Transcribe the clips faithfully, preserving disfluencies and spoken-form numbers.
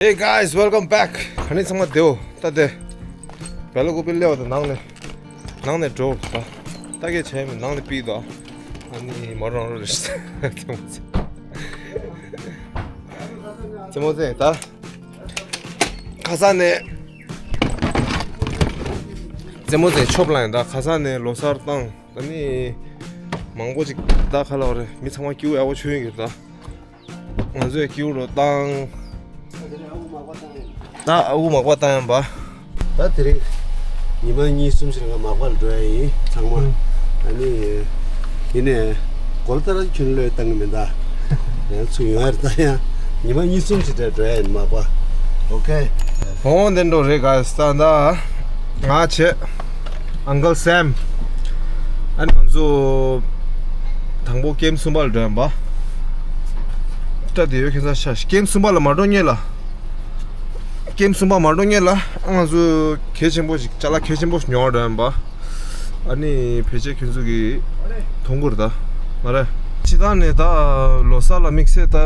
Hey guys, welcome back. ག་ནས་ཚང་མ་བདེའོ། ད་དེ་བེ་ལ་ཀུ་པི་སླེབས་པ་དང་ནང་ནས་ནང་ནས་འགྲོ་ད། ད་གས་བྱས་མི་ནང་ནས་པི་ད། ཨ་ནི་མ་རང་རོ་རེ་རྩེད་མོ་རྩེ་རྩེད་མོ་རྩེ་ད། ཁ་སང་ནས་རྩེད་མོ་རྩེ་ཆོབ་ལ་ཡིན་ད། ཁ་སང་ནས་ལོ་གསར་བཏང་། ད་ནི་མང་པོ་ཅིག་ད་ཁ་ལ་བ་རེད། མི་ཚང་མ་སྐྱིད་པོ་ཡག་པོ་བྱུང་ཡོད་ཀྱི་རེད་ད། ང་ཚོས་སྐྱིད་པོ་རུ་བཏང་། ད་ཨ་ཁུ་མག་པ་བཏང་ཡིན་པ། ད་དེ་རིང་ཉི་མ་གཉིས་གསུམ་ཞིག་ང་མག་པ་ལ་འགྲོ་ཡ་ཡིན་ཚང་མ། ཨ་ནི་ཡིན་ནས་གོ་ལ་ཏ་ར་ཁྱོན་ལོས་བཏང་གི་མིན་ད། ཡང་ཚུར་ཡོང་ཡ་རེད་ད། ཡང་ཉི་མ་གཉིས་གསུམ་ཞིག་འགྲོ་ཡ་ཡིན་མག་པ། ཨོ་ཁེ། འོང་དེ་འགྲོ་རེད་ག་ས་ད། ང་བྱས། Uncle Sam། ཨ་ནི་ང་ཚོ་དང་པོ་ཀེམ་གསུམ་པ་ལ་འགྲོ་ཡིན་པ། སྐྲ་དེ་ཡོད་ཁྱེད་ཚ་ཤ་ཀེམ་གསུམ་པ་ལ་མ་འགྲོ་སྔོན་ལ། ཀེམ་གསུམ་པ་མ་འགྲོ་སྔོན་ལ་ང་ཚོ་གལ་ཆེན་པོ་ཞིག་ཅ་ལག་གལ་ཆེན་པོ་ཞིག་ཉོ་བར་འགྲོ་ཡིན་པ། ཨ་ནི་ཕལ་ཆེར་ཁྱོད་ཚོ་གི་མཐོང་གི་རེད་ད། མ་རེད། སྤྱི་བཏང་ནས་ད་ལོ་གསར་ལ་དམིགས་བསལ་ད་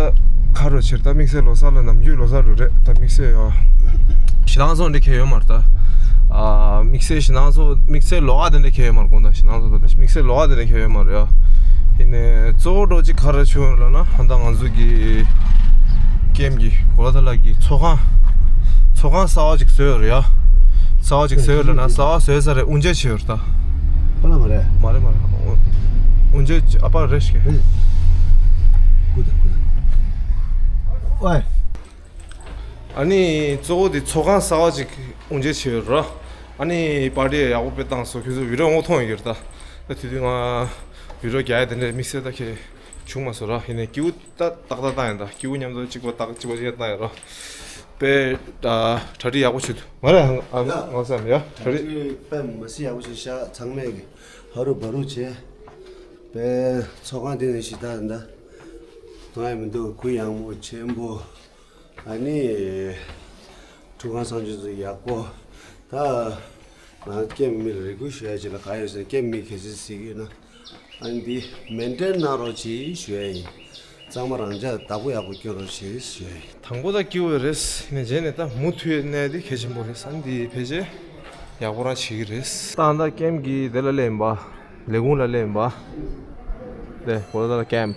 ཁ་རོ་ཆེར་ད་དམིགས་བསལ་ལོ་གསར་ལ་ནམ་རྒྱུན་ལོ་གསར་རུ་རེད་ད་དམིགས་བསལ་ཡོད། ཞེ་སྡང་ཚོགས་འདི་ཁེལ་ཡོད་མ་རེད་ད། ཨ་དམིགས་བསལ་ཞེ་སྡང་ཚོགས་དམིགས་བསལ་ལོགས་ཀ་དེ་འདྲ་ཁེལ་ཡོད་མ་རེད། དགོངས་དག་ཞེ་སྡང་ཚོགས་ད་དམིགས་བསལ་ལོགས་ཀ་དེ་འདྲ་ཁེལ་ཡོད་མ་རེད་ཡ། ཡིན་ནའི་གཙོ་བོ་འགྲོ་གཅིག་ག་རེ་བྱུང་ཡོད་ལབ་ན་ཧ་ད་ང་ཚོ་གི་ཀེམ་གི་གོ་ལ་ད་ལ་གི་ཚོགས་ཁང་། ཚོགས་ཁང་གསར་བ་ཅིག་བཟོས་ཡོད་རེད་ཡ། གསར་བ་ཅིག་བཟོས་ཡོད་ལབ་ན་གསར་བ་བཟོས་ས་རེད། དབུ་འབྱེད་བྱས་ཡོད་རེད་ད། ཨ་ལ་མ་རེད། མ་རེད་མ་རེད། དབུ་འབྱེད་ཨ་པ་རེད་ཤག་ཀུ་ད་ཀུ་ད། ཨོའི། ཨ་ནི་གཙོ་བོ་དེ་ཚོགས་ཁང་གསར་བ་ཅིག་དབུ་འབྱེད་བྱས་ཡོད་རེད། ཨ་ནི་པར་ཊི་ཡག་པོ་དཔེ་བཏང་སོང་། ཁྱོད་ཚོ་བི་ཌི་ཡོ་ངོ་མཐོང་ཡོད་ཀྱི་རེད་ད། ད་དེ་དུས་ང་བི་ཌི་ཡོ་རྒྱག་ཡ་དེ་འདྲ་དམིགས་བསལ་ད་ཁྱེད་བྱུང་མ་སོང་ར། ཡིན་ནའི་སྐྱིད་པོ་ད་ཏག་ཏག་བཏང་ཡིན་ད། སྐྱིད་པོ་མཉམ་དུ་གཅིག་པ་ཏག་གཅིག་པ་གཅིག་བཏང་ཡིན་ར། དཔེ་གྲ་སྒྲིག་ཡག་པོ་བྱེད་འདུག་མ་རེད། ཨ་ཡ། ང་བསམ་ཡ་གྲ་སྒྲིག་དཔེ་མ་སྲིད་ཡག་པོ་བྱེད་ཤག་ཚང་མས་ཧ་རུ་བ་རུ་བྱས། དཔེ་ཚོགས་ཁང་འདི་ནས་ཞིག་ད་ཡིན་ད། གཏོང་ཡ་མི་འདུག་གུ་ཡངས་པོ་ཆེན་པོ། ཨ་ནི་ཁྲུ་གང་སང་ཆུ་ཚོད་ཡག་པོ། ད་ང་ཀེམ་མི་ལ་རེ་སྐུལ་ཞུ་ཡ་ཅིག་ལ་ག་ཡོད་ཟེར་ཀེམ་མི་གལ་སྲིད་གཟིགས་ཡོད་ན། ཨ་ནི་འདི་མེན་ཊེན་གནང་རོགས་གྱིས་ཞུ་ཡ་ཡིན། གཙང་མ་རང་འཇགས་བདག་པོ་ཡག་པོ་སྐྱོན་རོགས་གྱིས་ཞུ་ཡ་ཡིན། དང་པོ་ད་སྐྱིད་པོ་རེད། ནས་རྗེས་ནས་ད་མུ་མཐུད་གནས་དེ་གལ་ཆེན་པོ་རེད། ཨ་ནི་འདི་ཕལ་ཆེར་ཡག་པོ་རང་བྱེད་ཀྱི་རེད། ད་ད་ཀེམ་གྱི་དེ་ལ་སླེབས་ཡིན་པ། ལས་ཁུངས་ལ་སླེབས་ཡིན་པ། དེ་གོ་ད་ད་ཀེམ།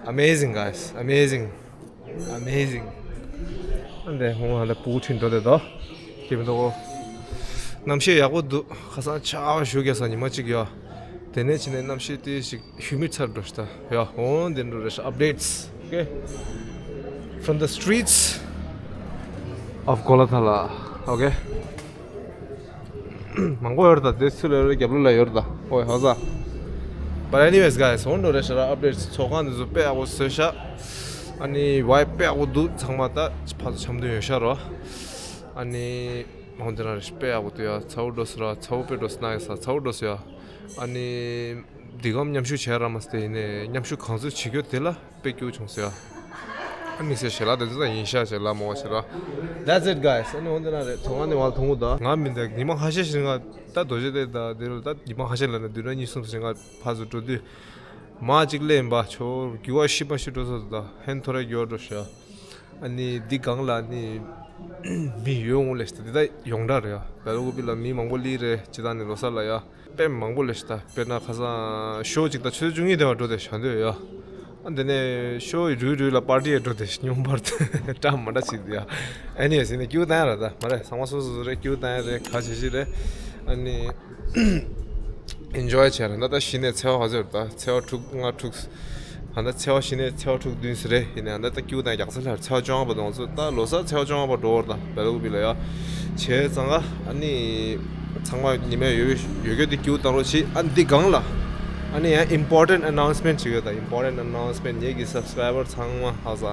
Amazing, guys. Amazing. Amazing. ཨ་འདྲ་ཧོང་ཧ་ལ་པུ་ཁྲིན་འགྲོ་དེ་དོ། ཁྱེད་མི་འདུག་གོ། གནམ་གཤིས་ཡག་པོ་འདུག་ཁ་སང་ཆར་པ་ཞེ་དྲག་ས་ཉི་མ་གཅིག་ཡོད། དེ་ནས་ཕྱིན་ནས་གནམ་གཤིས་དེ་ཞིག་ཧིའུ་མིཌ་ཚར་འགྲོ་ཤག་ད། ཡ་ཧོང་དེ་འགྲོ་རེ་ཤག updates, okay? From the streets of Kolatala, okay? མང་པོ་ཡོད་རེད་ད། དེ་ཚུར་ལ་ཡོད་རེད། རྒྱབ་ལོགས་ལ་ཡོད་རེད་ད། ཨོའི་ཧོ་ཟ། But anyways, guys, ཧོན་འགྲོ་རེ་ཤག་ར། updates ཚོགས་ཁང་འདི་ཚོ་དཔེ་ཡག་པོ་བཟོས་ཤག་ཨ་ནི་vibe དཔེ་ཡག་པོ་འདུག་ཚང་མ་ད་ཕར་ཚུར་འཆམ་མཐུན་ཡོད་ཤག་རོ། ཨ་ནི་ཧོན་དེ་རང་རེ་དཔེ་ཡག་པོ་འདུག་ཡ། ཚ་བོ་འགྲོ་སོང་ར། ཚ་བོ་དཔེ་འགྲོ་སོང་། ན་ཡ་ས་ཚ་བོ་འགྲོ་སོང་ཡ། ཨ་ནི་འདི་གམ་མཉམ་ཞུགས་བྱས་ར་མ་སྟེ་ཡིན་ནས་མཉམ་ཞུགས་གང་ཚོད་བྱེད་རྒྱུ་དེ་ལ། དཔེ་སྐྱིད་པོ་བྱུང་ཟེར་ཡ། ཨ་དམིགས་བསལ་ཞལ་ལག་དེ་ཚོ་ད་ཡིན་ཤག་ཞལ་ལག་མོ་བ་ཞལ་ལག That's it, guys. ཨ་ནི་འོན་ཏེ་ན་རེད། ཚོང་ཁང་ནས་བར་ཐོང་གོ་ད། ང་མི་འདུག་ཉི་མ་ཁ་ཤས་ཤིག་ང་ད་རྡོ་རྗེ་གདན་ད་དེ་རུ་ད་ཉི་མ་ཁ་ཤས་ལ་ནས་བདུན་ཕྲག་གཉིས་གསུམ་ཞིག་ང་ཕར་ཚུར་འགྲོ་དུས། མ་གཅིག་ལས་ཡིན་པ་ཆོ་རྒྱུ་བ་ཤི་མ་ཤི་འགྲོ་སོང་ད། ཧན་ཐོ་རེ་རྒྱུ་བ་འགྲོ་ཤག་ཨ་ནི་འདི་སྒང་ལ་ནི་མི་ཡོད་འོང་ལས་ཤག་འདི་ད་ཡོངས་གྲགས་རེད་ཡ། བེ་ལ་ཀུ་པི་ལ་མི་མང་པོ་སླེབས་རེད། སྤྱི་བཏང་ནས་ལོ་གསར་ལ་ཡ། དཔེ་མང་པོ་སླེབས་ཤག་ད། དཔེར་ན་ཁ་སང་ཤོ་གཅིག་ད་ཆུ་ཚོད་བཅུ་གཉིས་དེ་བར་འགྲོ་དེ་ཤག་འདོད་ཡ། ཨ་དེ་ནས་ཤོ་རུལ་རུལ་ལ་པར་ཊི་ཡ་འགྲོ་དེ་སྙོམས་པར་འདྲ་མ་འདྲ་བྱེད་དེ་ཡ། ཨ་ནི་ཡ་ཟིན་ནས་ཀྱུ་བཏང་ཡ་ར་ད་མ་རེད། ཚང་མ་སོ་སོ་སོ་རེད། ཀྱུ་བཏང་ཡ་རེད། ག་བྱེད་ཤི་རེད། ཨ་ནི་ཨེན་ཇོའི་བྱས་ར་ད། ད་གཞི་ནས་ཚེས་པ་ག་ཚོད་རེད་ད། ཚེས་པ་དྲུག་ལྔ་དྲུག་ཨ་ད་ཚེས་པ་གཞི་ནས་ཚེས་པ་དྲུག་བདུན་ཟེར་རེད། ཡིན་ནའང་ད་ད་ཀྱུ་དང་རྒྱག་ས་ལྷར་ཚེས་པ་བཅོ་ལྔ་བར་དུ་ང་ཚོ་ད་ལོ་གསར་ཚེས་པ་བཅོ་ལྔ་བར་འགྲོ་བར་ད་བེ་ལ་ཀུ་པི་ལ་ཡ། བྱས་ཙང་ཀ་ཨ་ནི་ཚང་མ་ཉི་མ་ཡོད་ཡོད་སྐྱོ་དེ་ཀྱུ་བཏང་རོགས་བྱེད། ཨ་འདི་སྒང་ལ་ཨ་ནི་ཡང་important announcement ཅིག་ཡོད་ད། important announcement ངེད་ཀྱི་སབ་སི་ཀ་རའི་བར་ཚང་མ་ཧ་ས་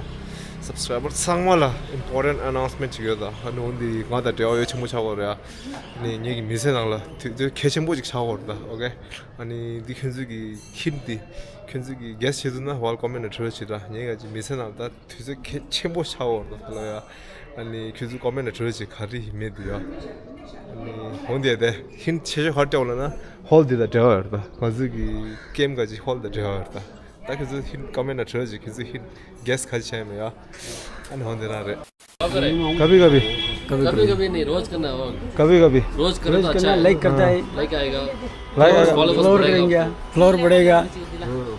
སབ་སི་ཀ་རའི་བར་ཚང་མ་ལ་important announcement ཅིག་ཡོད་ད། ཨ་ནི་འོན་ཏེ་ང་དང་འབྲེལ་བ་ཡོད་ཆེན་པོ་ཆགས་ཀྱི་ཡོད་རེད་ཡ། ཨ་ནི་ངེད་ཀྱི་མི་ཚེ་ནང་ལ་དུས་ཚོད་གལ་ཆེན་པོ་ཅིག་ཆགས་ཀྱི་ཡོད་རེད་ད། ཨོ་ཀེ། ཨ་ནི་འདི་ཁྱོད་ཚོའི་གི་ཧིན་ཊི་འདི་ཁྱོད་ཚོའི་གི་གེ་སི་བྱེད་ཐུབ་ན་ཝལ་ཀོ་མེན་ཊི་ལ་བྲོས་བྱེད་དྲ། ངེད་ཀྱི་མི་ཚེ་ནང་ད་དུས་ཚོད་གལ་ཆེན་པོ་ཆགས་ཡོད་རེད་ད་ལ་ཡ། ཨ་ནི་ཁྱོད་ཚོའི་ཀོ་མེན་ཊི་ལ་བྲོས་བྱེད་ག་རེ་ཡིན་མེད་འདི་ཡ། ཨ་ནི་འོན་ཏེ་དེ་ཧིན་ཊི་ཆེ་ཤོས་ག་རེ་སྤྲད་ཡོད་ལབ་ན་ཧོལ་འདི་དང་འབྲེལ་བ་ཡོད་རེད་ད། ང་ཚོའི་གི་ཀེམ་ག་ཅིག་ཧོལ་དང་འབྲེལ་བ་ཡོད་རེད་ད། ད་ཁྱེད་ཚོ་ཧིན་ཀོ་མེན་ཊ་ནང་བྲིས་ཅིག་ཁྱེད་ཚོ་ཧིན་གེ་སི་ག་ཅི་བྱས་མེད་ཡ། ཨ་ནི་ཧོན་དེ་རང་རེད། कभी कभी। कभी कभी नहीं, रोज करना है। कभी कभी। रोज करो तो रोज अच्छा करना, है। लाइक करता है। लाइक आएगा। लाइक आएगा। फॉलोअर्स फॉलोअर बढ़ेगा। करेंगे, फॉलोअर बढ़ेगा।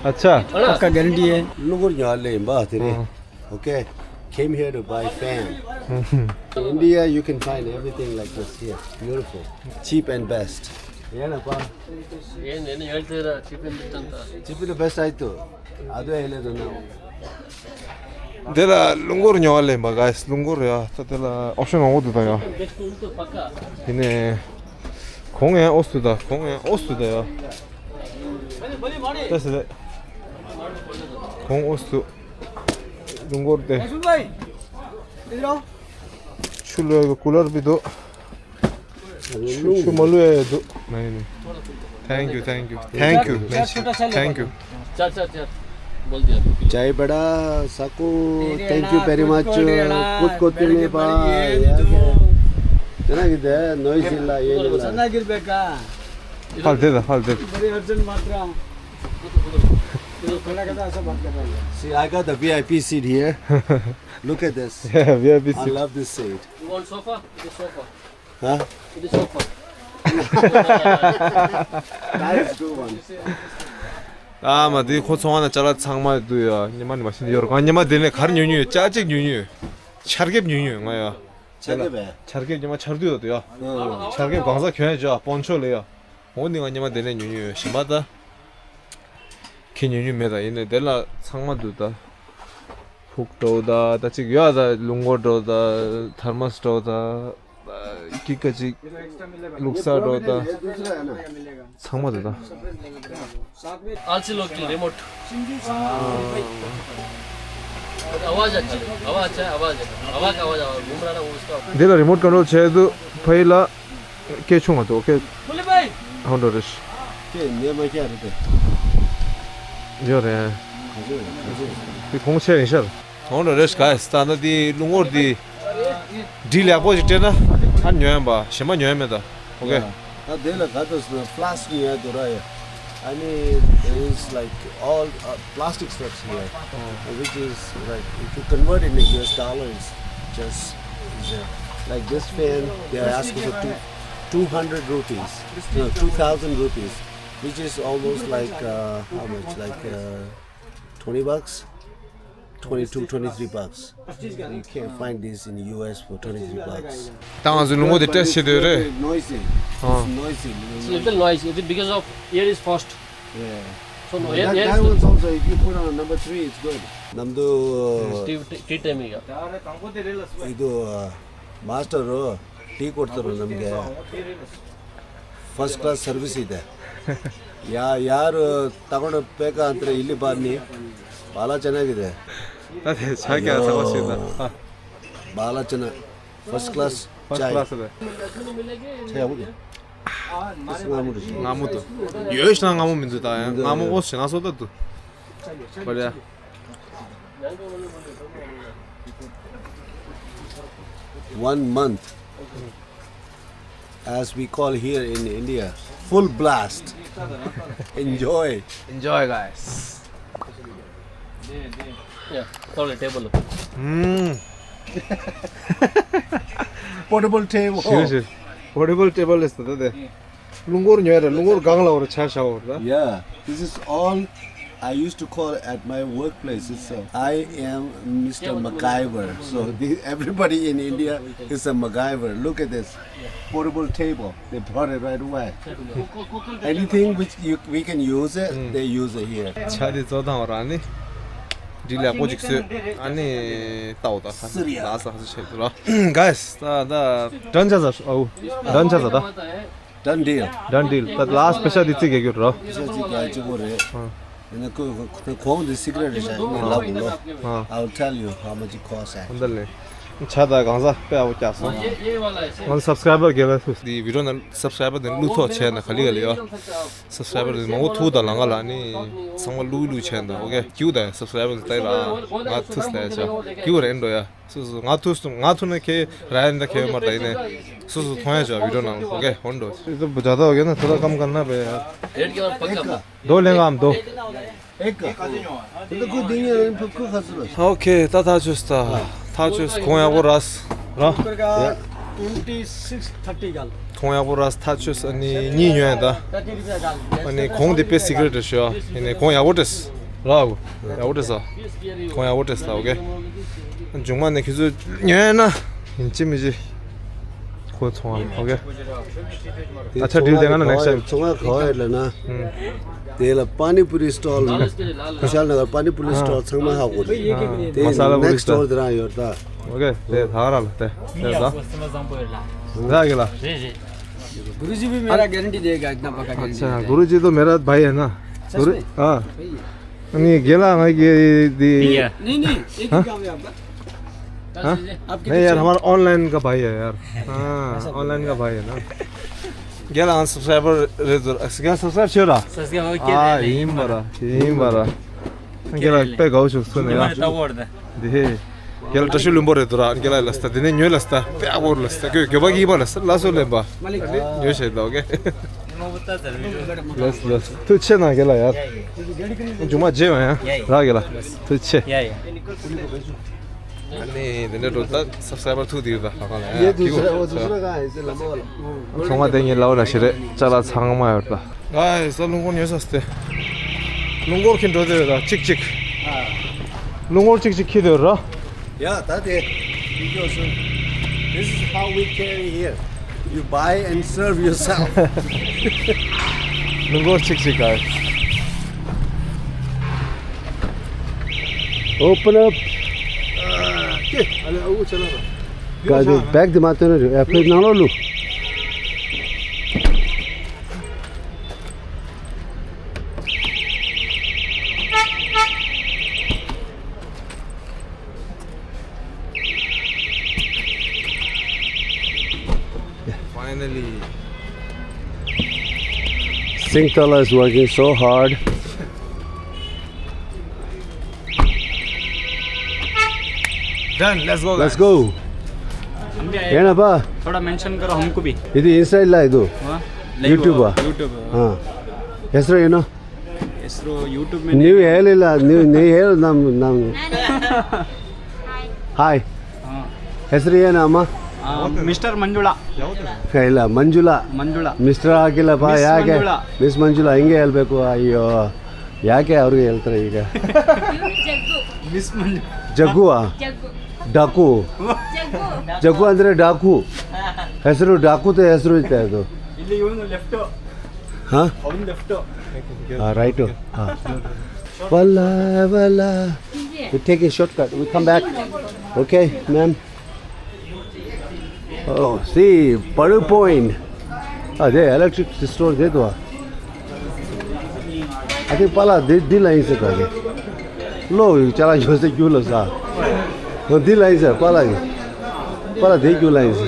अच्छा। पक्का गारंटी है। लोगों ने यहाँ ले बात रे। हाँ। Okay, came here to buy fan. In India, you can find everything like this here. Beautiful, cheap and best. Yeah, na pa. ಏನು ಏನು ಹೇಳ್ತಿದ್ದೀರಾ? ಚೀಪ್ ಆ್ಯಂಡ್ ಬೆಸ್ಟ್ ಅಂತ. Cheap and best ಆಯ್ತು. ಅದೇ ಹೇಳಿದ್ದು ನಾವು. ད་ལྟ་རླུང་འཁོར་ཉོ་བ་ལེན་པ་ག་རླུང་འཁོར་ཡ། ད་ལྟ་ཨོབ་ཤན་མང་པོ་འདུག་ད་ཡ། ཡིན་ནའི་གོང་ཡང་ཨོས་འདུག་ད། གོང་ཡང་ཨོས་འདུག་ད་ཡ། ད་ཟེར་ད། གོང་ཨོས་འདུག་རླུང་འཁོར་དེ། ཆུ་ལོས་གི་ཀུ་ལར་བི་འདུག་ཆུ་ཆུ་མ་ལུས་ཡ་འདུག་མ་ཡིན་ནི། Thank you, thank you, thank you, thank you. चार चार चार बोल दिया। चाय बड़ा साकू, thank you very much. कुछ को तेरे पा यार, तेरा किधर नॉइस इला ये नहीं ला। गिर बेका। फाल दे दे, फाल दे दे। बड़ी अर्जेंट मात्रा। थोड़ा कहता ऐसा बात कर रहा है। See, I got the V I P seat here. Look at this. Yeah, V I P seat. I love this seat. You want sofa? It is sofa. Huh? It is sofa. That is good one. ཨ་མ་དེ་ཁོ་ཚོང་བ་ན་ཅ་ལག་ཚང་མ་འདུག་ཡ། ཉི་མ་ནི་མ་ཤི་ཡོར་གང་ཉི་མ་དེ་ནས་གར་ཉུ་ཉུ་ཡོད། ཅ་ཅིག་ཉུ་ཉུ་ཡོད། ཆར་གེབ་ཉུ་ཉུ་ཡོད་ང་ཡ། ཆར་གེབ་བས། ཆར་གེབ་ཉི་མ་ཆར་དུས་ཡོད་དུ་ཡ། ཆར་གེབ་གང་ས་གྱོན་ཡ་ཇོ་པོན་ཆོ་ལེ་ཡ། འོ་ནི་ང་ཉི་མ་དེ་ནས་ཉུ་ཉུ་ཡོད་ཞིམ་པ་ད། ཁྱི་ཉུ་ཉུ་མེད་ད་ཡིན་ནས་དེ་ལ་ཚང་མ་འདུག་ད། ཕུག་འགྲོ་ད་ད་ཅིག་ཡོད་ད་ལུང་མགོ་འགྲོ་ད་ཐར་མ་སི་འགྲོ་ད། ཀི་ཀ་ཅིག་ལུག་ས་འགྲོ་ད། ཚང་མ་འདུག་ད། आलसी लोग के लिए रिमोट। आवाज अच्छी, हवा अच्छा है, आवाज है। हवा का आवाज, आवाज घूम रहा ना, वो उसका འདི་ལ་རི་མོ་ཊི་ཀོན་ཊོལ་བྱས་འདུག་ཕ་ཡི་ལ། སྐད་ཆུང་བ་འདུག་ཨོ་ཁེ། ཧོན་འགྲོ་རེད། ཁྱེད་ནས་མ་ཁྱེད་རེད་དེ། ཡོད་རེད། ག་ཚོད་ག་ཚོད། དེ་གོང་ཆེ་ཡིན་ཤར། ཧོན་འགྲོ་རེད་ག་ས་ད་ན་དེ་རླུང་འཁོར་དེ། སྒྲིལ་ཡག་པོ་ཞིག་སྤྲད་ན་ཨ་ཉོ་ཡམ་པ་ཞེ་མ་ཉོ་ཡམ་མེད་ད། ཨོ་ཁེ། ད་དེ་ལ་ག་ཚོད་ཟེར་ན་ཕ་ལ་སི་ཊིག་ཉོ་ཡ་འདུག་ར་ཡ། I mean, there is like all uh, plastic stuffs here, uh, which is like if you convert it into U S dollars, just is a, like this fan, they are asking for two, two hundred rupees, no, two thousand rupees, which is almost like uh, how much? Like uh, twenty bucks, twenty-two, twenty-three bucks. You can't find this in the U S for twenty-three bucks. ད་ང་ཚོ་རླུང་འཁོར་དེ་ཊེ་སི་བྱེད་འདོད་རེད། Noisy. ཨ། It's noisy. It's a little noisy. Is it because of air is fast? Yeah. So no, air, that, air is that one's also, if you put on number three, it's good. ನಮ್ದು tea tea ಟೈಮಿಗೆ ಇದು master tea ಕೊಡ್ತಾರೆ ನಮಗೆ. First class service ಇದೆ. ಯಾ ಯಾರು ತಗೊಂಡು ಬೇಕಾ ಅಂತಾರೆ ಇಲ್ಲಿ ಬನ್ನಿ, ಭಾಳ ಚೆನ್ನಾಗಿದೆ. ಅದೇ ಸಾಕೆ ಅಯ್ಯೋ. ಸಮಸ್ಯೆ ಇಲ್ಲ. ಹಾಂ. ಭಾಳ ಚೆನ್ನಾಗಿ ಫಸ್ಟ್ ಕ್ಲಾಸ್ ಫಸ್ಟ್ ಚಾಯ್. ಕ್ಲಾಸ್ ಇದೆ. ಚಾಯ್ ಯಾವುದು? ང་མོ་དུ། ཡོད་ཤ་ང་མོ་མི་འདུག་ད་ཡང་ང་མོ་འོ་ཤ་ང་སོ་ད་དུ། But yeah. One month, as we call here in India, full blast. Enjoy. Enjoy, guys. Yeah, call a table. Mm. Portable table. Sure, sure. Portable table is the. རླུང་འཁོར་ཉོས་རེད། རླུང་འཁོར་སྒང་ལ་འོར་ཆ་བཞག་འོར་ད། Yeah, this is all I used to call at my workplace. It's a, I am Mister MacGyver. So the, everybody in India is a MacGyver. Look at this portable table. They brought it right away. Anything which you, we can use it, they use it here. ཆ་དེ་བཙོ་སྟངས་འོར་ཨ་ནི། འདི་ལ་ཀོ་ཅིག་སོད། ཨ་ནི་ལྟ་འོ་ད་ཁ་ལ་ས་ཁ་ཆེ་དུ་ར། Guys, ད་ད་done ཆ་ས་ཨོ། Done ཆ་ས་ད། Done deal. Done deal. ད་ལཱ་སི་པེ་ཤལ་དེ་རྩིས་རྒྱག་རྒྱུ་རོ། པེ་ཤལ་རྩིས་རྒྱག་གཅིག་པོ་རེད། ཨ། ཡིན་ན་ཁོས་ཁོས་གོང་དེ་སི་ཀི་རེ་ཊི་རེད་ཤག་ངས་ལབ་དགོས་ལོ། ཨ། I will tell you how much it costs. ཨ་འདི་ལས། ཆ་དང་གང་ཟག་དཔེ་ཨ་བོ་བཀྱག་སོང་། ང་ཚོ་སབ་སི་ཀ་རའི་བར་རྒན་ལགས་ཚོ་འདི་བི་ཌི་ཡོ་ནང་སབ་སི་ཀ་རའི་བར་དེ་བླུག་ཐོག་བྱས་ན་ག་ལི་ག་ལི་ཡོད། སབ་སི་ཀ་རའི་བར་དེ་མང་པོ་ཐུག་དང་ལང་ག་ལ་ནི་ཚང་མ་བླུག་བླུག་བྱས་ན། ཨོ་ཀེ། ཀྱུ་དང་སབ་སི་ཀ་རའི་བར་དེ་ལྟ་ཡི་ར། ང་ཐུག་སྟེ་ཡ་ཆ་ཀྱུ་ར་ཨེན་འགྲོ་ཡ། སོ་སོ་ང་ཐུག་སོང་། ང་ཐུག་ན་ཁྱེད་ར་ཡན་ད་ཁྱེད་མར་ད་ཡིན་ནས་སོ་སོ་མཐོང་ཡ་ཆོག་བི་ཌི་ཡོ་ནང་། ཨོ་ཀེ། ཧོན་འགྲོ། ཨེ་ད་བུ་ཇ་ད་ཨོ་ཀེ་ན་ད་ད་ཀམ་ཀ་ན་བེ་ཡ། རྡོ་ལེན་གམ་རྡོ། ཨོ་ཀེ། ད་ཐག་ཆོད་སོང་། ཐག་ཆོད་སོང་། གོང་ཡག་པོ་རག་སོང་ར། གོང་ཡག་པོ་རག་སོང་། ཐག་ཆོད་སོང་། ཨ་ནི་གཉིད་ཉོན་ད། ཨ་ནི་གོང་དེ་དཔེ་སི་ཀི་རེ་ཊི་རེད་ཤག་ཡིན་ནའི་གོང་ཡག་པོ་སྤྲད་སོང་ར། ཡག་པོ་སྤྲད་སོང་། གོང་ཡག་པོ་སྤྲད་སོང་། ཨོ་ཀེ། མཇུག་མ་ནས་ཁྱེད་ཚོས་ཉོས་ན་ཡིན་གཅིག་མིན་གཅིག་ཁོ་ཚོང་བ། ཨོ་ཀེ། ད་ཆ་ཌིལ་དེ་ང་ན་ནེགསི་ཊའིམ། ཚོང་བ་ག་བ་ཡོད་ལ་ན། དེ་ལ་པ་ནི་པུ་རི་སི་ཊོལ། ཁུ་ཤལ་ནགར་པ་ནི་པུ་རི་སི་ཊོལ་ཚང་མ་ཧ་གོ་རེད། དེ་མ་ས་ལ་པུ་རི་ནེགསི་ཊོར་དེ་རང་ཡོད་ད། ཨོ་ཀེ། དེ་ད་ར་ལ་དེ་དེ་ད། ར་གི་ལ། རེད་རེད། गुरुजी भी मेरा गारंटी देगा, इतना पक्का गारंटी देगा। अच्छा, गुरुजी तो मेरा भाई है ना। सच में? हाँ। नहीं, गेला हमारे ये, ये, नहीं, नहीं, एक ही काम है आपका। हाँ? आप नहीं यार, कितने हमारा ऑनलाइन का भाई है यार। हाँ, ऑनलाइन का भाई है ना। गेला सब्सक्राइबर रे तो, गेला सब्सक्राइब छोरा। सब्सक्राइब हो क्या? हाँ, यही बड़ा, यही बड़ा। गेला पे गाओ छुक सुन यार। दे। རྒན་ལགས་བཀྲ་ཤིས་ལྷུན་པོ་རེད་འདུག་ར། རྒན་ལགས་ལ་སྟ། དེ་ནས་ཉོས་ལ་སྟ། དཔེ་ཡག་པོ་ལ་སྟ། གོས་གོས་པ་གིས་པ་ལ་སྟ། ལ་སོ་ལེན་པ། ཉོས་བྱས་ལ་ཨོ་ཀེ། ལ་སོ་ལ་སོ། ཐུགས་ཆེ་གནང་རྒན་ལགས་ཡར། མཇུག་མ་རྗེས་མ་ཡང་རག་རྒན་ལགས། ཐུགས་ཆེ། ཡ་ཡ། ཨ་ནི་དེ་འདྲ་འགྲོ་ད་སབ་སི་ཀ་རའི་བར་ཐུག་དེ་ཡོད་ད་ལ་ཁང་ལ་ཡ། ཚོང་བ་དེ་ངའི་ལའོ་ན་ཤི་རེད། ཅ་ལག་ཚང་མ་ཡོད་ད། ཨ་ཡེ་ས་རླུང་འཁོར་ཉོས་ས་སྟེ། རླུང་འཁོར་ཁྱེར་འགྲོ་དེ་ར་གཅིག་གཅིག་རླུང་འཁོར་གཅིག་གཅིག་ཁྱེར་དེ་ར། Yeah, that is. You go, sir. This is how we carry here. You buy and serve yourself. རླུང་འཁོར་གཅིག་གཅིག་ག Open up. ཀ་དེ་བེག་དེ་མ་སྟོན་ན་རེད། ཨ་ཕའི་ནང་ལོགས་བླུགས། Finally. Singtala is working so hard. Done. Let's go, guys. Let's go. हम भी आए। है ना बा? थोड़ा मेंशन करो हमको भी। ये तो इनसाइड ला है तो। हाँ। YouTube. YouTube. हाँ। ಹೆಸರು ಏನು? ಹೆಸರು YouTube. ನೀವು ಹೇಳಿಲ್ಲ, ನೀವು ನೀವು ಹೇಳು. ನಮ್ಮ ನಮ್ಮ. ಹಾಯ್. ಹೆಸರು ಏನು ಅಮ್ಮ? ಮಿಸ್ಟರ್ ಮಂಜುಳಾ. ಇಲ್ಲ, ಮಂಜುಳಾ. ಮಂಜುಳಾ. ಮಿಸ್ಟರ್ ಹಾಕಿಲ್ಲಪ್ಪ. ಯಾಕೆ? ಮಿಸ್ ಮಂಜುಳಾ. ಮಿಸ್ ಮಂಜುಳಾ ಹಿಂಗೆ ಹೇಳ್ಬೇಕು. ಅಯ್ಯೋ, ಯಾಕೆ ಅವ್ರಿಗೆ ಹೇಳ್ತಾರೆ ಈಗ? ಮಿಸ್ ಮಂಜು. ಜಗ್ಗುವಾ? ಜಗ್ಗು. ಡಾಕು. ಜಗ್ಗು. ಜಗ್ಗು ಅಂದ್ರೆ ಡಾಕು. ಹೆಸರು ಡಾಕು ತ ಹೆಸರು ಇತ್ತು ಅದು. ಇಲ್ಲಿ ಇವನು ಲೆಫ್ಟ್. ಹಾ? ಅವನು ಲೆಫ್ಟ್. ಹಾ, ರೈಟು. ಹಾ. ವಲ್ಲ ವಲ್ಲ. We take a shortcut. We come back. Okay, ma'am. Oh, see, Paru Point. Ah, there, electric store there too. I think pala, they, they line se kage. Lo, chala jo se kyu lo sa. No, they line se, pala. Pala, they kyu line se.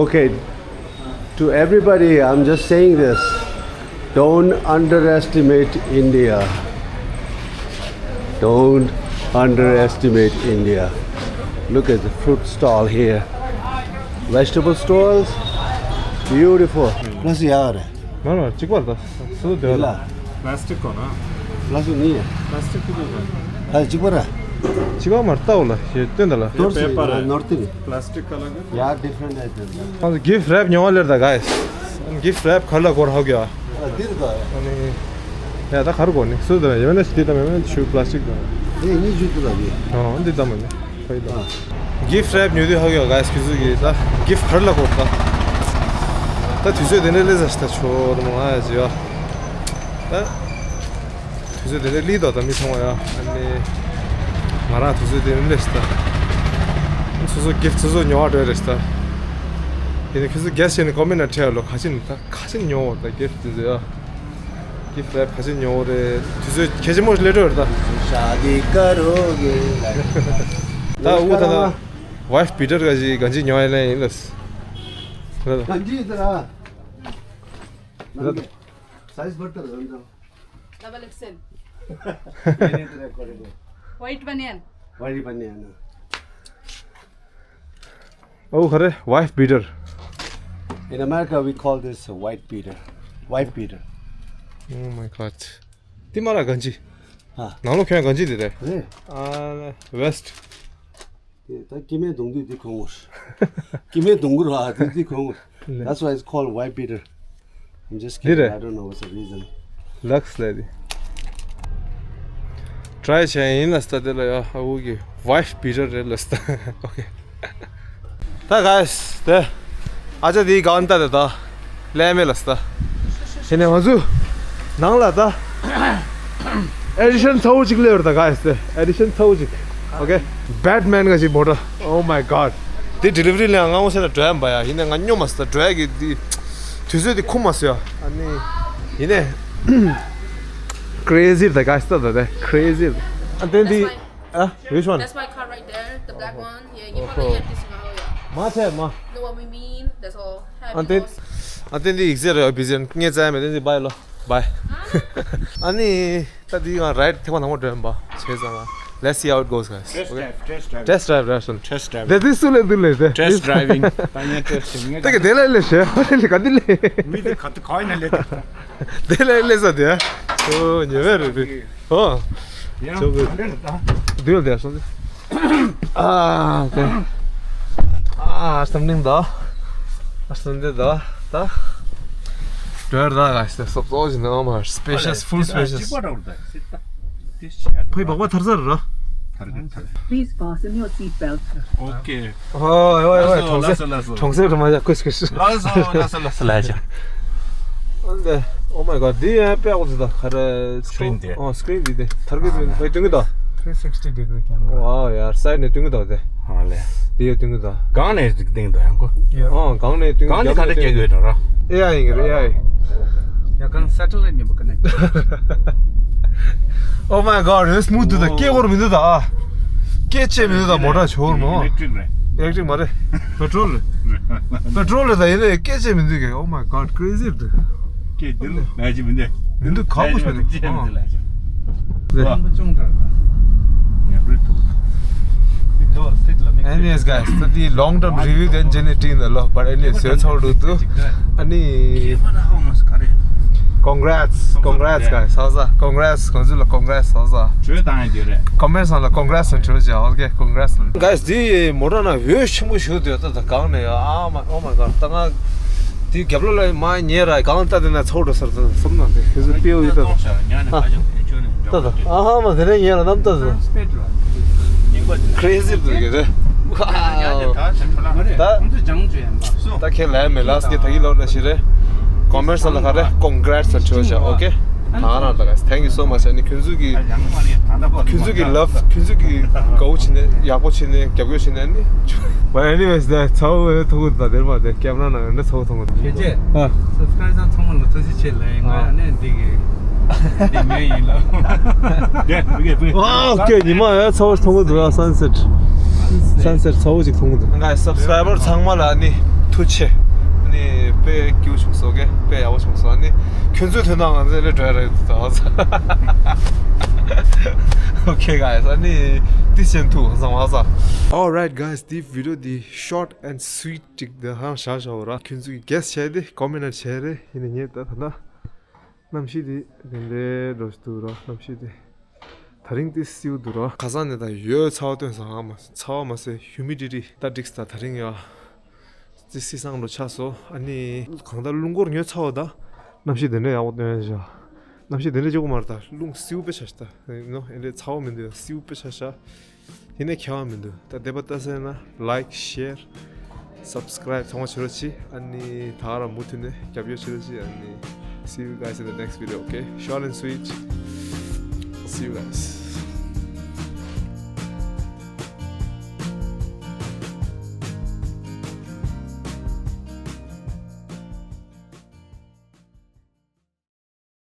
Okay, to everybody, I'm just saying this. Don't underestimate India. Don't underestimate India. Look at the fruit stall here. Vegetable stalls, beautiful. Plus, yaar. མ་ལ་གཅིག་པར་ད་སུ་དེ་ལ། Plastic གོ་ན། Plastic ནི། Plastic གོ་ན། ཨ་གཅིག་པར། གཅིག་པ་མར་ལྟ་འོ་ལ་ཞེས་སྟོན་ད་ལ། ཏོར་སི་paper ནོར་ཏི་རི། Plastic ག་ལ་གི། ཡ་different item ད། ང་ཚོ་gift wrap ཉོ་བ་ལེར་ད་guys། Gift wrap ག་ལ་གོར་ཧ་གི་ཨ། ཨ་འདིར་ད། ཨ་ནི། ཡ་ད་གར་གོ་ནི་སུ་ད་ཡ་མེད་ན་ཞི་དི་ད་མེད་ན་ཆུ་plastic ད། ཨེ་ནི་ཞུ་ཏུ་ལ་གི། ཨ་འདི་ད་མ་ནི། ཕ་ཡི་ད། Gift wrap ཉོ་དུས་ཧ་གོ་ཡ་guys ཁྱེད་ཚོ་གི་ད་gift གར་ལ་གོ་ད། ད་དུས་ཚོད་དེ་འདྲ་ལས་ཟེར་ཞིག་ད་ཆོ་ད་མ་ང་ཡ་ཇི་ཡ། ད་དུས་ཚོད་དེ་འདྲ་ལི་ད་ད་མི་ཚང་བ་ཡ་ཨ་ནི། ང་རང་དུས་ཚོད་དེ་འདྲ་ལས་ཞིག་ད། སོ་སོ་gift སོ་སོ་ཉོ་བ་འགྲོ་ཡ་རེད་ཞིག་ད། ཡིན་ནི་ཁྱེད་ཚོ་guess བྱས་ནས་comment ན་འཁྲིད་ཡ་ལོ་ག་ཅི་ནི་ད་ག་ཅི་ཉོ་བ་ད་gift དེ་ཚོ་ཡ། ཀི་ཕ་ལེཊ་ག་ཚོད་ཉོ་བ་རེད། དུས་ཚོད་གལ་ཆེན་པོ་ཞིག་སླེབས་འགྲོ་རེད་ད། ཤ་དི་ཀ་རོ་གེ། ད་འུ་ད་ན་ཝའིཕ་བི་ཊར་ག་ཅིག་ག་ཅིག་ཉོ་ཡ་ལེན་ཡིན་ལ། ག་ཅིག་ད་ར། སའིཛ་བར་ཏར་རང་དང་། Double X L. White banyan. White banyan. Oh, correct. Wife beater. In America, we call this a white beater. Wife beater. Oh my God. དེ་མ་ར་གང་ཅི། ཨ། ནང་ལོགས་ཁྱོད་གང་ཅི་དེ་རེད། རེད། ཨ། ཝེསྟ། དེ་ད་སྐྱེ་དམན་གདོང་དུས་དེ་གོན་དགོས། སྐྱེ་དམན་གདོང་དགུ་ར་དེ་དེ་གོན་དགོས། That's why it's called wife beater. I'm just kidding. འདི་རེད། I don't know what's the reason. ལགས་ལས་དེ། ཊྲའི་བྱས་ཡིན་ལ་སྟ་དེ་ལ་ཡ་ཨ་འུ་གི་ཝའིཕ་བི་ཊར་རེད་ལ་སྟ། Okay. ད་གཱས་དེ། ཨ་ཅག་དེའི་གང་ལྟ་དེ་ད། ལས་མེད་ལ་སྟ། དེ་ནས་ང་ཚོ་ནང་ལ་ད། ཨེ་ཌི་ཤན་ཚ་བོ་གཅིག་སླེབས་རེད་ད་གཱས་དེ། ཨེ་ཌི་ཤན་ཚ་བོ་གཅིག Okay. Batman ག་ཅིག་མོ་ཊ། Oh my God. དེ་ཌི་ལི་ཝ་རི་ལ་ཡང་སྔ་མོ་ཟེར་ན་འགྲོ་ཡ་མ་ཡ། ཡིན་ནའི་ང་སྙོམས་མ་སོང་། འགྲོ་ཡ་གི་དེ་དུས་ཚོད་དེ་ཁུག་མ་སོང་ཡ། ཨ་ནི་ཡིན་ནའི་ཀྲེ་ཟི་ད་གཱས་ད་ད་དེ་ཀྲེ་ཟི། ཨ་དེ་འདི། ཨ། Which one? That's my car right there, the black one. Yeah, you probably hear this now, yeah. མ་ཚད་མ། Know what we mean? That's all. Have you lost? ཨ་དེ་འདི་ཡིག་ཚད་རེད་བི་ཟེར་ངས་བཙལ་མེད། དེ་འདི་བའི་ལོ། བའི། ཨ་ནི། ད་འདི་ང་རའིཌ་ཐེངས་མ་དང་པོ་འགྲོ་ཡིན་པ། བྱས་ཙང་ང་། Let's see how it goes, guys. Test Okay. drive, test drive. Test drive ར་སོང་། Test drive. དེ་དུས་སུ་ལས་དུ་ལས་དེ། Test driving. ད་ངས་ཊེསི་ཊི་བྱེད་ངེས། དེ་ག་དེ་ལས་ལས་བྱས། ཨ་ལས་ག་དེ་ལས། མི་དེ་ག་དུ་ག་ཡིན་ན་ལས་དེ། དེ་ལས་ལས་ས་དེ། ཨོ་ཉེ་བའི་རེད་རེད། ཨོ། ཡང་ཅོ་གི་ག་འདྲ་རེད་ད། དུས་ལ་དེ་སོང་། ཨ་དེ། ཨ་སམ་ནིང་ད། ཨ་སམ་དེ་ད། ད། འགྲོ་ཡ་ད་ག་ཞིག་སོབ་སོབ་ཞིག་ནང་མ་སི་པེ་ཤི་ཡས། ཕུལ་སི་པེ་ཤི་ཡས། ཕའི་སྦག་སྦག་ཐར་ས་རེད་ར། Please fasten your seat belt. Okay. ཨོ་ཡོ་ཡོ་ཡོ། གྲོང་གསེབ། གྲོང་གསེབ་རུ་མ་བཞག་ཁུ་སི་ཁུ་སི། ལགས་སོ་ལགས་སོ་ལགས་སོ་ལགས་སོ། ཨོ་མའི་གོཌ། འདི་ཡང་དཔེ་ཡག་པོ་འདུག་ད་ག་རེ། སི་ཀི་རིན་དེ། ཨོ་སི་ཀི་རིན་འདི་དེ་ཐར་གི་འདུག་ཕའི་སྟོན་གི་འདུག three sixty degree camera. ཝའོ་ཡ། སའིཌ་ནས་སྟོན་གི་འདུག་དེ། ཨ་ལས། འདི་ཡང་སྟོན་གི་འདུག་སྒང་ནས་སྟོན་གི་འདུག་ཡང་ཁོ། ཨོ་སྒང་ནས་སྟོན་གི། སྒང་ནས་ག་འདྲ་རྒྱག་གི་ཡོད་ན་ར། ཨེ་ཨའི་ཡིན་གི་རེད། ཨེ་ཨའི། ཡ་གང་སེ་ཊེ་ལའིཊ་མིན་པ་ཀ་ནེག་ཊི། Oh my God, it's smooth འདུག་ད། སྐད་འཁོར་མི་འདུག་ད། སྐད་ཆད་མི་འདུག་ད། མོ་ཊ་ཞོར་མོ། ཨི་ལེག་ཊི་རིག་རེད། ཨི་ལེག་ཊི་རིག་མ་རེད། པེ་ཊྲོལ་རེད། པེ་ཊྲོལ་རེད་ད། ཡིན་ནའི་སྐད་ཆད་མི་འདུག་གི Oh my God, crazy འདུག་སྐད་འདི་ལ་ལས་ཅི་མི་འདུག་མི་འདུག་ཁག་པོ་ཞིག་འདུག་སྐད་ཆད་མི་འདུག་ལས་ཅི། ལས། ཁང་པ་ཅུང་དྲག་ད། ཉམས་རུལ་ཐུག Anyways, guys, ད་དེ་long term review དེ་འཇལ་ནས་བྲིས་ནས་ལོ། But anyways, ཟོས་ཚར་འདུག་ད། ཨ་ནི། Congrats, congrats, guys. ཧ་ས། Congrats. ཁོང་ཚོ་ལ་congrats ཧ་ས། གྲོས་བཏང་ཡ་དེ་རེད། Comment སང་ལ་congrats ལ་གྲོས་བྱས། Okay, congrats. Guys, དེ་མོ་ཊ་ནང་འོད་ཆེན་པོ་ཞིག་འདུག་ད་ད་གང་ནས་ཡ། Oh my, oh my God. ད་ང་དེ་རྒྱབ་ལོགས་ལ་མ་ཉལ་ར་གང་ལྟ་དེ་ན་ཚོགས་འགྲོ་ཟེར་ད་སོམ་ན་དེ་ཁོ་ཚོ་པེའུ་ཡི་ད་ད། ད་ད། ཨ་ཧ་མ་དེ་ནས་ཉལ་ལ་གནམ་ལྟ་ཟེར། Crazy འདུག་གི་རེད། ད། ད་ཁྱེད་ལ་མེ་ལགས་ཀྱི་ད་གི་ལོག་ལ་ཞིག་རེད། Comment སང་ལ་ག་རེ། Congrats ལ་བྲིས་བཞག Okay. ད་ང་རང་ད་ག Thank you so much. ཨ་ནི་ཁྱོད་ཚོ་གི། ཁྱོད་ཚོ་གི་love, ཁྱོད་ཚོ་གི་དགའ་བོ་བྱེད་ནས་ཡག་པོ་བྱེད་ནས་ནི། But anyways, ད་ཚ་བོ་ཐུག་གི་ད་དེར་མ་དེ་ཀེམ་ར་ནང་ཡོད་ན་ཚ་བོ་ཐུག་གི་འདུག་ཁྱེད་ཀྱིས་ཨ། Subscribe ཚང་མ་ལ་ཐུགས་རྗེ་ཆེ་ལབ་ཡིན། ང་ཨ་ནི་འདི་གི་འདི་མེད་ཡིན་ལ། ཨ་ཨོ་ཁེ། ཉི་མ་ཡ་ཚ་བོ་ཐུག་གི་འདུག་ཨ། Sunset. Sunset ཚ་བོ་ཅིག་ཐུག་གི་འདུག་ང་subscriber ཚང་མ་ལ་ཨ་ནི་ཐུགས་རྗེ་ཆེ། ཨ་ནི་དཔེ་སྐྱིད་པོ་བྱུང་སོང་། ཨོ་ཁེ། དཔེ་ཡག་པོ་བྱུང་སོང་། ཨ་ནི་ཁྱོད་ཚོའི་དོན་དག་ང་ཚོས་ལས་འགྲོ་ཡ་རེད་ད། Okay, guys. ཨ་ནི་ཏི་ཆེན་ཐུག་བཟང་བ་ས། Alright, guys. འདི་video འདི་short and sweet ཅིག་འདི་ཧང་བཞག་བཞག་ར། ཁྱོད་ཚོས་གི་guess བྱས་ཏེ་comment ན་བྱས་རེད། ཡིན་ནའི་ངས་ད་ད་ལྟ་གནམ་གཤིས་འདི་དེ་འདྲའི་འགྲོ་བཞིན་འདུག་ར། གནམ་གཤིས་འདི་ད་རིང་འདི་བསིལ་འདུག་ར། ཁ་སང་ནས་ད་ཡོད་ཚ་བ་སྟོན་སོང་། ཨ་མ་ཚ་བ་མ་ཟད་humidity ད་འགྲིག་ད། ད་རིང་ཡ་འདི་བསིལ་སང་འགྲོ་ཆགས་སོང་། ཨ་ནི་གང་ལྟར་རླུང་འཁོར་ཉོ་ཚ་བ་ད་གནམ་གཤིས་དེ་འདྲའི་ཡག་པོ་སྟོན་བཞག་གནམ་གཤིས་དེ་འདྲའི་སྐྱོ་པོ་མ་རེད། ད་རླུང་བསིལ་པོ་དཔེ་ཆ་ཞིག་ད་ཡིན་ནོ། ཨེ་འདྲའི་ཚ་བ་མི་འདུག་བསིལ་པོ་དཔེ་ཆ་ཞིག་ཡིན་ནའི་ཁྱད་པར་མི་འདུག་ད་དེ་པ་ལྟ་སེ་ན་like, share, subscribe ཚང་མ་བྱེད་རོགས་གྱིས། ཨ་ནི་ད་ག་རང་མུ་མཐུད་ནས་རྒྱབ་སྐྱོར་བྱེད་རོགས་གྱིས། ཨ་ནི་see you guys in the next video, okay? Short and sweet. See you guys.